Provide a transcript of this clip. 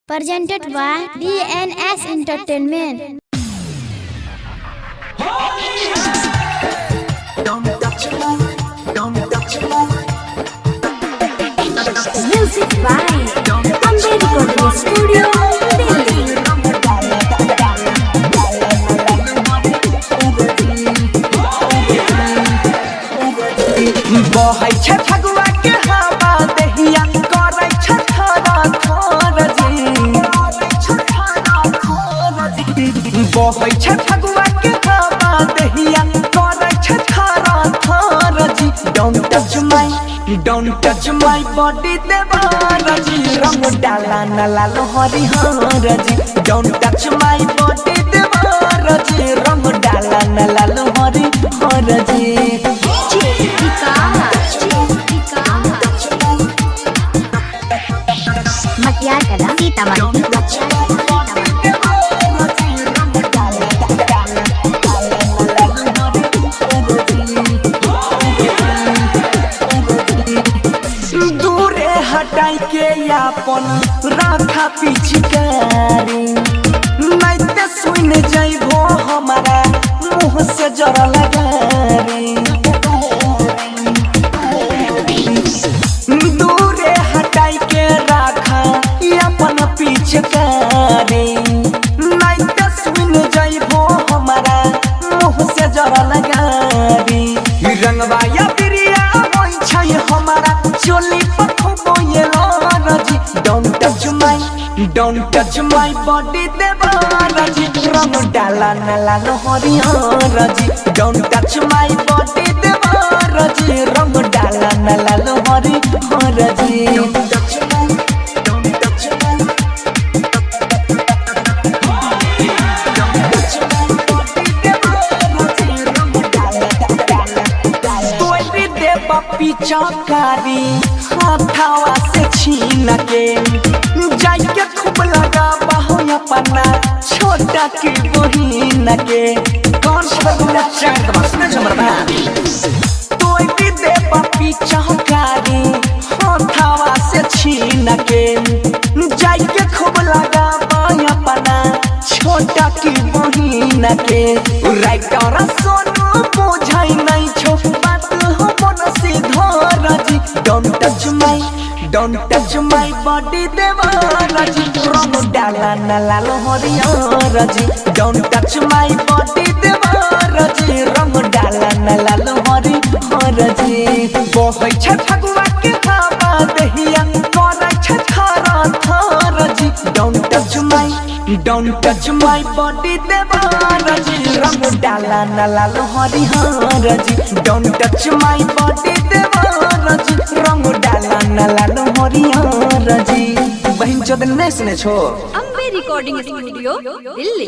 Presented by DNS Entertainment. Don't touch me, don't touch me, Music by Ambe Recording Studio, Delhi. बहै छै फगुआ के हवा दहिया करै छै थर थर जी। बहै छै फगुआ के हवा दहिया करै छै थर थर जी। Don't touch my, don't touch my body देवर जी, रंग डाला न लाल हरिहर जी। Don't touch my body देवर जी, रंग डाला न लाल हरिहर जी। मटियार कला सीतामढ़ी। दूरे हटाई के अपन राखा पिचकारी, नहीं ते सुन जाइबो हमारा मुंह से जरा लगारी। दूरे हटाई के राखा अपन पिचकारी, नहीं ते सुन जाइबो हमारा मुंह से जरा लगारी। रंगवा या बिरिया होई छै हमारा चोली पखो ये जी। Don't touch my, don't touch my body देवर जी, रंग डाला न लाल हरिहर जी। Don't touch my body देवर जी, रंग डाला न लाल हरिहर जी। Don't touch my, don't touch my, तोरी दे पप्पी चौकारी हाथावा से छीन के, जाइके खूब लगा बाहो अपना छोटा की बहिन के। कौन सा चांद बसना झमरबा। तोरी दे पप्पी चौकारी हाथावा से छीन के, जाइके खूब लगा बाहो अपना छोटा की बहिन के। राइटर सोनू बुझाई नहीं छो बात हो मन से धर जी। Don't touch my, don't touch my body देवर जी, रंग डाला न लाल हरिहर जी। Don't touch my body देवर जी, रंग डाला न लाल हरिहर जी। बहै छै फगुआ के हवा दहिया करै छै थर थर जी। Don't touch my, don't touch my body देवर जी, रंग डाला न लाल हरिहर जी। Don't touch my body देवर जी, रंग डाला न लाल हरिहर जी। बहिन चोद नहीं सुने छो। Ambe Recording Studio, Delhi.